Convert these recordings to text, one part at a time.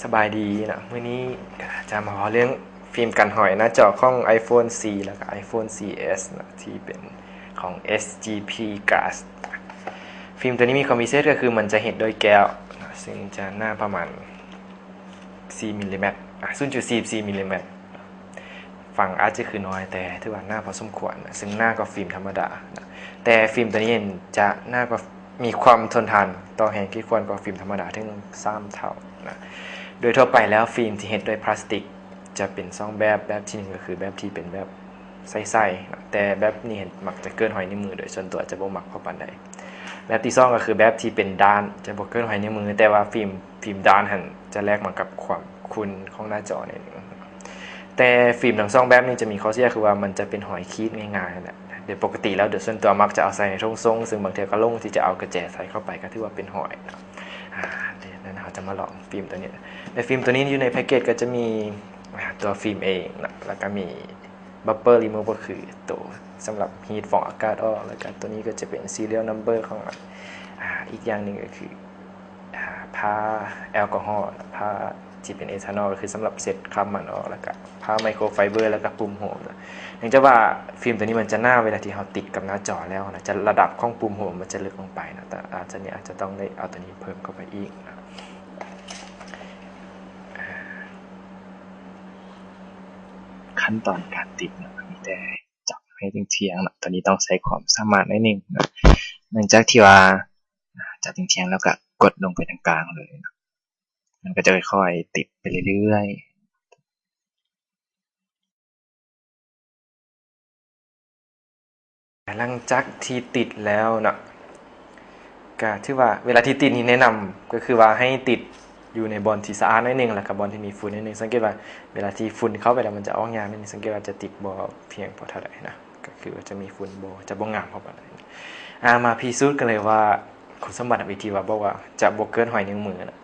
ສະບາຍດີເນາະ, ມື້ນີ້ຈະມາເວົ້າເລື່ອງຟິມກັນຫອຍໜ້າຈໍຂອງ iPhone ສີ່ ແລ້ວກໍ iPhone ສີ່ S ເນາະ ທີ່ເປັນຂອງ SGP Glass. ຟິມຕົວນີ້ມີຄວາມພິເສດກໍຄືມັນຈະເຮັດດ້ວຍແກ້ວເນາະ ເຊິ່ງຈະໜາປະມານ ສີ່ມິລລີແມັດ ອາ ສູນຈຸດສີ່ສີ່ມິລລີແມັດ. ຟັງອາດຈະຄືນ້ອຍ ແຕ່ຖືວ່າໜາພໍສົມຄວນນະ, ເຊິ່ງໜາກວ່າຟິມທຳມະດານະ. ແຕ່ຟິມຕົວນີ້ຈະໜາກວ່າ ມີຄວາມທົນທານຕໍ່ແຮງຂີດຂ່ວນກວ່າຟິມທຳມະດາເຖິງສາມເທົ່ານະ. ໂດຍທົ່ວໄປແລ້ວ ຟິມທີ່ເຮັດດ້ວຍພລາສຕິກຈະເປັນສອງແບບ, ແບບທີໜຶ່ງກໍຄືແບບທີ່ເປັນແບບໃສໆນະ, ແຕ່ແບບນີ້ມັກຈະເກີນຮອຍນິ້ວມື ໂດຍສ່ວນຕົວຈະບໍ່ມັກພໍປານໃດ. ແບບທີສອງກໍຄືແບບທີ່ເປັນດ້ານ ຈະບໍ່ເກີນຮອຍນິ້ວມື, ແຕ່ວ່າຟິມ ຟິມດ້ານຫັ້ນຈະແລກມາກັບຄວາມຂຸ້ນຂອງໜ້າຈໍໜ້ອຍໜຶ່ງ. ແຕ່ຟິມທັງສອງແບບນີ້ຈະມີຂໍ້ເສຍຄືວ່າມັນຈະເປັນຮອຍຂີດງ່າຍໆນັ້ນແຫຼະ. ໂດຍປົກກະຕິແລ້ວ ໂດຍສ່ວນຕົວມັກຈະເອົາໃສ່ໃນຖົງຊົງ, ເຊິ່ງບາງເທື່ອກໍຫຼົງທີ່ຈະເອົາກະແຈໃສ່ເຂົ້າໄປ ກໍຖືວ່າເປັນຮອຍເນາະ. ອາ ດັ່ງນັ້ນເຮົາຈະມາລອງຟິມຕົວນີ້. ໃນຟິມຕົວນີ້ຢູ່ໃນແພັກເກດກໍຈະມີ ອາ ຕົວຟິມເອງເນາະ, ແລ້ວກໍມີ bubble remover ກໍຄືໂຕສຳລັບຮີດຟອງອາກາດອອກ, ແລ້ວກໍຕົວນີ້ກໍຈະເປັນ serial number ຂອງມັນ. ອາ ອີກຢ່າງໜຶ່ງກໍຄື ອາ ຜ້າແອລກໍຮໍ, ຜ້າທີ່ເປັນເອທານອລ ກໍຄືສຳລັບເຊັດຄາບມັນອອກ, ແລ້ວກະຜ້າໄມໂຄໄຟເບີ ແລ້ວກະປຸ່ມໂຮມ. ເນື່ອງຈາກວ່າຟິມຕົວນີ້ມັນຈະໜາ, ເວລາທີ່ເຮົາຕິດກັບໜ້າຈໍແລ້ວນະ ຈະ ລະດັບຂອງປຸ່ມໂຮມມັນຈະເລິກລົງໄປນະ, ແຕ່ອາດຈະ ນີ້ອາດຈະຕ້ອງໄດ້ເອົາຕົວນີ້ເພີ່ມເຂົ້າໄປອີກນະ. ຂັ້ນຕອນການຕິດນະ ມີແຕ່ຈັບໃຫ້ທ່ຽງໆນະ, ຕົວນີ້ຕ້ອງໃຊ້ຄວາມສາມາດໜ້ອຍໜຶ່ງນະ, ເນື່ອງຈາກທີ່ວ່າ ອາ ຈັບທ່ຽງໆແລ້ວກໍກົດລົງໄປທາງກາງເລີຍນະ. ມັນກໍຈະຄ່ອຍໆຕິດໄປເລື້ອຍໆ. ຫຼັງຈາກທີ່ຕິດແລ້ວເນາະ, ກໍຖືວ່າເວລາທີ່ຕິດນີ້ແນະນຳກໍຄືວ່າໃຫ້ຕິດຢູ່ໃນບ່ອນທີ່ສະອາດໜ້ອຍໜຶ່ງ ແລ້ວກໍບ່ອນທີ່ມີຝຸ່ນໜ້ອຍໜຶ່ງ. ສັງເກດວ່າເວລາທີ່ຝຸ່ນເຂົ້າໄປແລ້ວມັນຈະອອກຍາກໜ້ອຍໜຶ່ງ, ສັງເກດວ່າຈະຕິດບໍ່ພຽງພໍເທົ່າໃດນະ, ກໍຄືວ່າຈະມີຝຸ່ນບໍ່ ຈະບໍ່ງາມພໍປານໃດ. ອາ ມາພິສູດກັນເລີຍວ່າຄຸນສົມບັດທີ່ວ່າບອກວ່າຈະບໍ່ເກີນຮອຍນິ້ວມືນະ.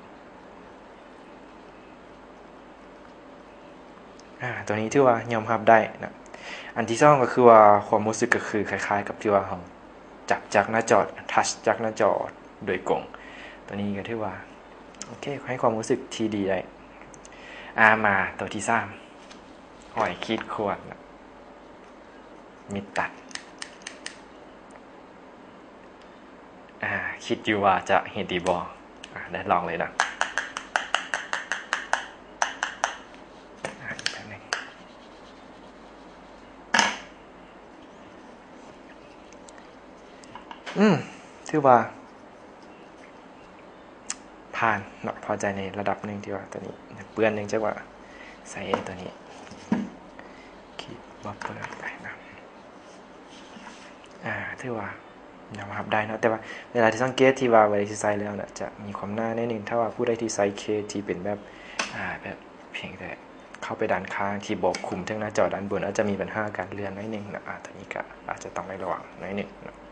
ອາ ຕົວນີ້ຖືວ່າຍອມຮັບໄດ້ນະ. ອັນທີສອງກໍຄືວ່າຄວາມຮູ້ສຶກກໍຄືຄ້າຍໆກັບທີ່ວ່າເຮົາຈັບຈາກໜ້າຈໍ touch ຈາກໜ້າຈໍໂດຍກົງ. ຕົວນີ້ກໍຖືວ່າໂອເຄ ໃຫ້ຄວາມຮູ້ສຶກທີ່ດີໄດ້. ອາ ມາຕົວທີສາມ ຮອຍຂີດຂ່ວນນະ. ມີດຕັດ. ອາ ຄິດຢູ່ວ່າຈະເຮັດດີບໍ່? ອາ ໄດ້ລອງເລີຍນະ. ອາ ອີກແປັບໜຶ່ງ. ອືມ ຖືວ່າ ຜ່ານເນາະ, ພໍໃຈໃນລະດັບໜຶ່ງທີ່ວ່າຕົວນີ້ຍັງເປື້ອນ, ເນື່ອງຈາກວ່າໃສ່ຕົວນີ້ຂີດບັບເບີໄປນະ. ອາ ຖືວ່າຍອມຮັບໄດ້ເນາະ, ແຕ່ວ່າເວລາທີ່ສັງເກດທີ່ວ່າເວລາທີ່ໃສ່ແລ້ວນະ ຈະມີຄວາມໜາໜ້ອຍໜຶ່ງ. ຖ້າວ່າຜູ້ໃດທີ່ໃສ່ເຄສທີ່ເປັນແບບ ອາ ແບບພຽງແຕ່ເຂົ້າໄປດ້ານຂ້າງ ທີ່ບໍ່ຄຸມເທິງໜ້າຈໍດ້ານບົນ ອາດຈະມີບັນຫາການເລື່ອນໜ້ອຍໜຶ່ງນະ. ອາ ຕົວນີ້ກໍອາດຈະຕ້ອງໄດ້ລະວັງໜ້ອຍໜຶ່ງເນາະ.